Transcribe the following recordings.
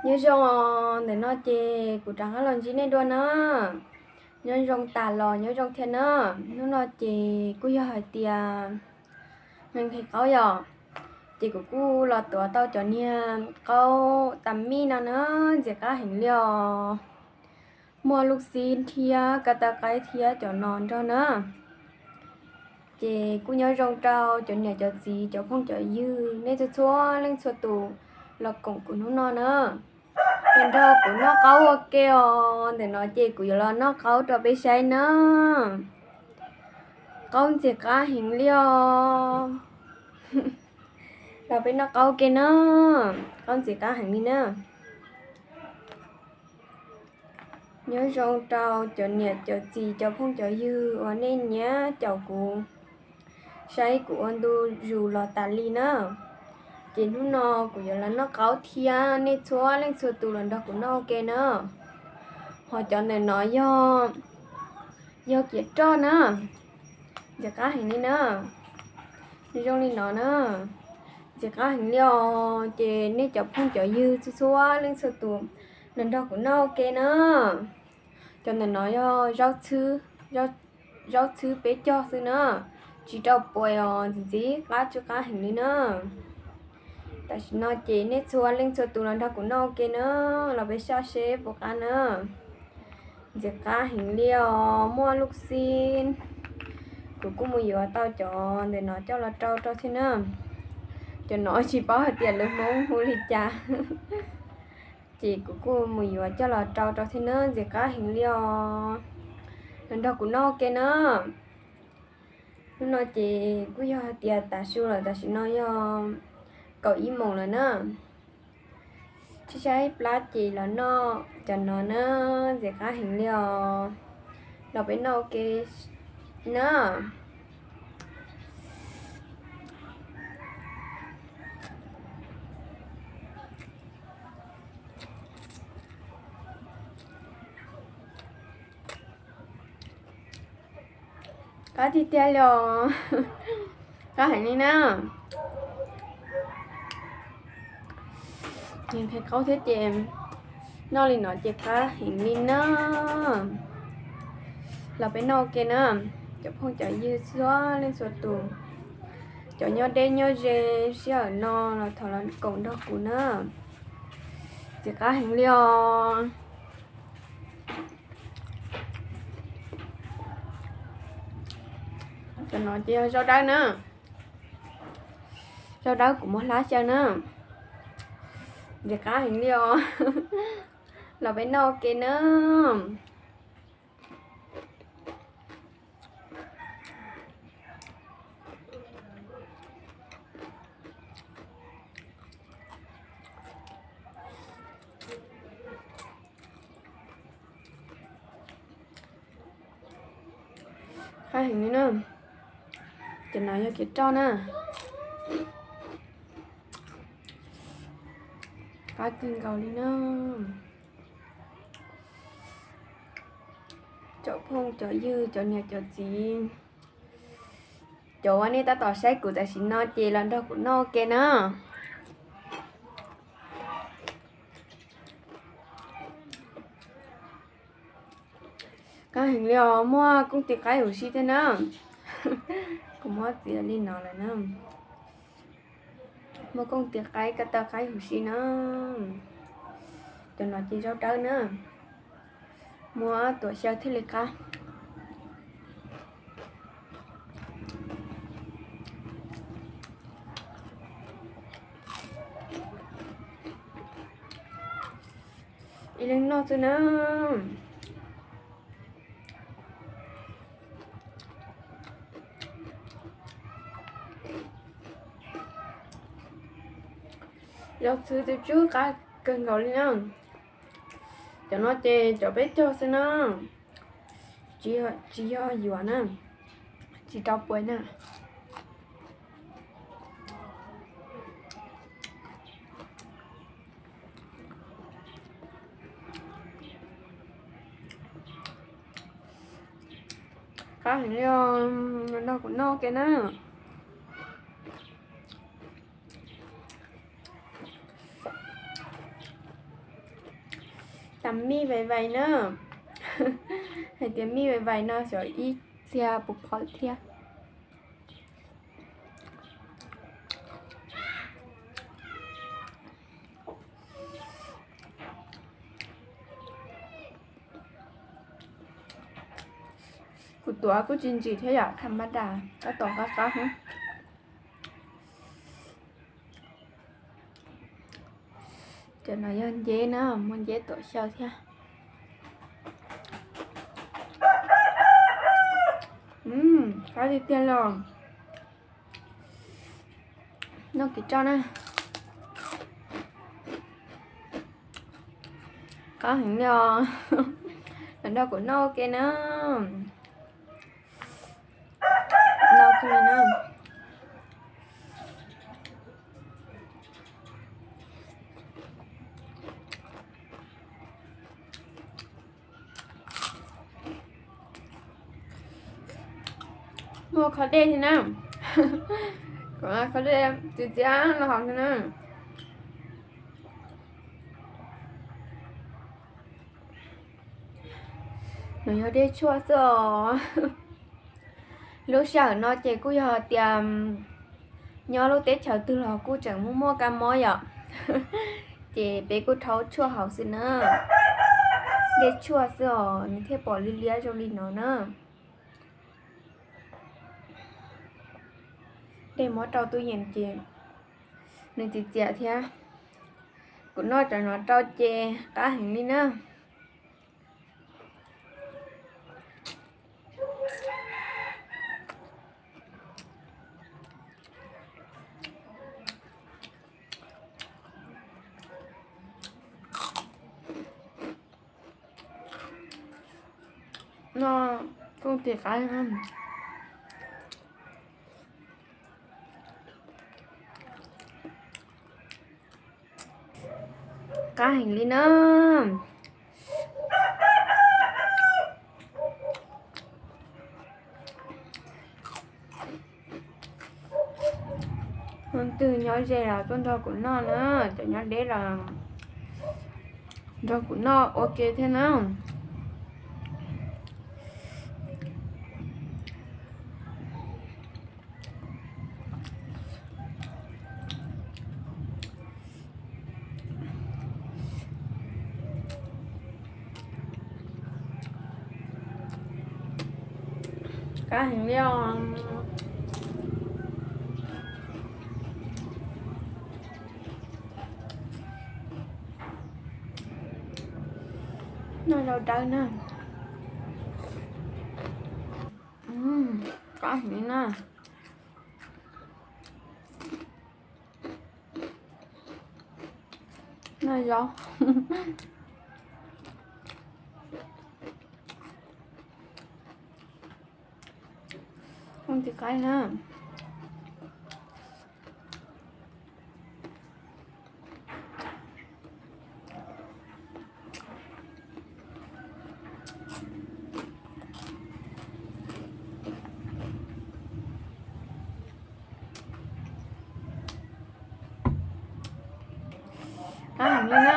Nyob zoo, ntawm no ces kuv rov qab los ntsib nej dua na. Nyob zoo tas los nyob zoo thiab na. Hnub no ces kuj yog hais tias nqhis qaub yom, ces kuv kuj los tuav tau cov niag qaub tas mij no na, ntxim qab heev li os. Muaj lub xib thiab kab tawj qaib thiab cov no nrog na. Ces kuj nyob zoo rau cov niam cov txiv cov phooj cov ywg nej txhua txhua leej txhua tus los koom kuv hnub no na. Los nrog kuv noj qaub ua ke os, ntawm no ces kuv yuav los noj qaub rau peb saib na. Qaub ntxim qab heev li os. Los peb noj qaub ua ke na, qaub ntxim qab heev li na. Nyob zoo rau cov niam cov txiv cov phooj cov ywg uas nej nyiam caum kuv, saib kuv ua ntu zus los tas li na. Ces hnub no kuv yuav los noj qaub thiab nej txhua leej txhua tus los nrog kuv noj ua ke na. Ho cov ntawm no yog, yog kiav roj na, ntxim qab heev li na. Zoo li no na, ntxim qab heev li os. Ces nej cov phooj cov ywg txhua txhua leej txhua tus los nrog kuv noj ua ke na. Cov ntawm no yog zaub txhwb, zaub txhwb peb cog xwb na, tsis rau puas os, ntxim ntxim qab tsw qab heev li na. Tam sim no ces nej txhua leej txhua tus los nrog kuv noj ua ke na, los peb saib seb puas qab na. Ntxim qab heev li os, muaj lub xib. Kuv kuj mus yuav tau cov ntawm no coj los rau rau thiab na. Cov no tsis paub hais tias lus Hmoob hu li cas, ces kuv kuj mus yuav coj los rau rau thiab na, ntxim qab heev li os. Los nrog kuv noj ua ke na. Hnub no ces kuj yog hais tias tav su lawm, tam sim no yog kaum ib moos lawm na. Tshaib tshaib plab ces los noj cov no na, ntxim qab heev li os. Los peb noj ua ke na. Qab tiag tiag li os. Qab heev li na. Nqhis qaub thiab ces noj li no ces qab heev li na. Los peb noj ua ke na, cov phooj cov ywg txhua leej txhua tus, cov nyob deb nyob ze sij hawm no los thov los koom nrog kuv na. Ntxim qab heev li os. Cov no ces yog zaub dawb na. Zaub dawb kuv muab hlab xyaw na. Ntxim qab heev li os. Los peb noj ua ke na. Qab heev li na. Cov no yog kiav roj na. Qab kawg nkaus li na. Cov phooj cov ywg, cov niam cov txiv, cov uas nej tab tom saib kuv tam sim no ces los nrog kuv noj ua ke na. Qab heev li os, muaj kooj tis qaib huv si thiab na. Kuv muab txiav li no lawm na. Muaj kooj tis qaib, ko taw qaib huv si na. Cov no ces zaub dawb na. Muab tuav xyaw thiaj li qab. Ib leeg noj xwb na. Zaub txhwb tsw tsw qab kawg nkaus li na. Cov no ces cov peb cog xwb na, tsis yog yuav na, tsis rau puas na. Qab heev li os, nrog kuv noj ua ke na. Mij vais vais na. Hais tias mij vais vais no xyov ib txhia puas pom thiab. Kuv tuav kuj tsis ntsim thiab yom, tham ma das tab tom qab qab. Cov no yog nceb na, muaj nceb tuam xyaw thiab. Qab tiag tiag los. Noj kiv roj na. Qab heev li os. Los nrog kuv noj ua ke na. Noj kawg li na. Muaj kho dej thiab na. Kho dej txiv txiv los hauv thiab na. Nws yog dej tshuaj xwb os. Lub sij hawm no ces kuj yog tias nyob lub teb chaws twg los kuj tseem muaj muaj kab mob yom. Ces peb kuj rhaub tshuaj haus xwb na. Dej tshuaj xwb os nws thiaj pom liab liab zoo li no na. Dej muab rau tub yees ces nws txiv txiam thiab. Kuv noj cov no rau ces qab heev li na. No kuj tis qab. Qab heev li na. Leej twg nyob ze los tuaj nrog kuv noj na, cov nyob deb los nrog kuv noj ua ke thiab na. Qab heev li os. Noj zaub dawb na. Qab heev li na. Noj zaub. Ua ntxiv qaib na. Qab heev li na.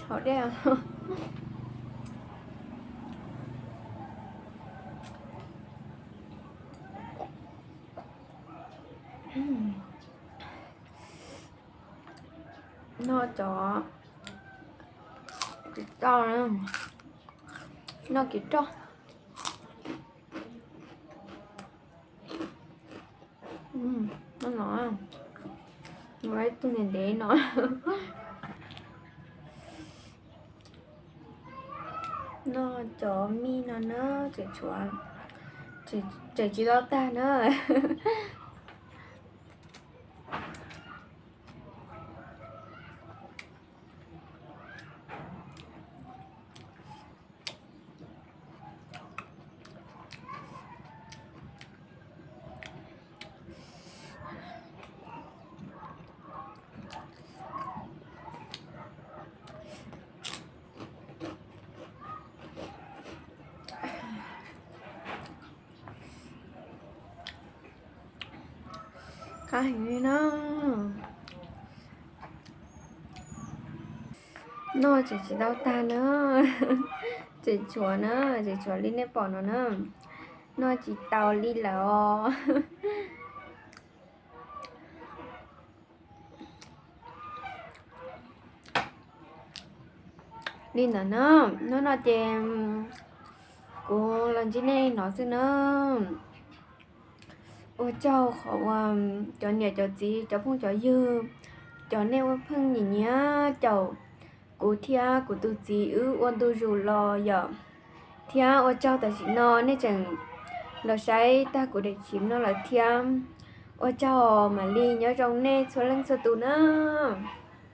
Haus dej. Noj cov kiv roj, noj kiv roj. Noj no, ib tug ntev ntev no. Noj cov mij no na, tseem tshuav, tseem tsis tau tag na. Qab heev li na. Noj tseem tsis tau tag na, tseem tshuav na, tseem tshuav li nej pom no na, noj tsis tau li lawm os. Li ntawd na, hnub no ces kuv los ntsib nej no xwb na. Ua tsaug qhov uas cov niam cov txiv, cov phooj cov ywg, cov nej ua pheej nyiam nyiam caum kuv thiab kuv tus txiv wb ua ntu zus los yom. Thiab ua tsaug tam sim no nej tseem los saib tag kuv daim clip no lawm thiab. Ua tsaug mam li nyob zoo nej txhua leej txhua tus na.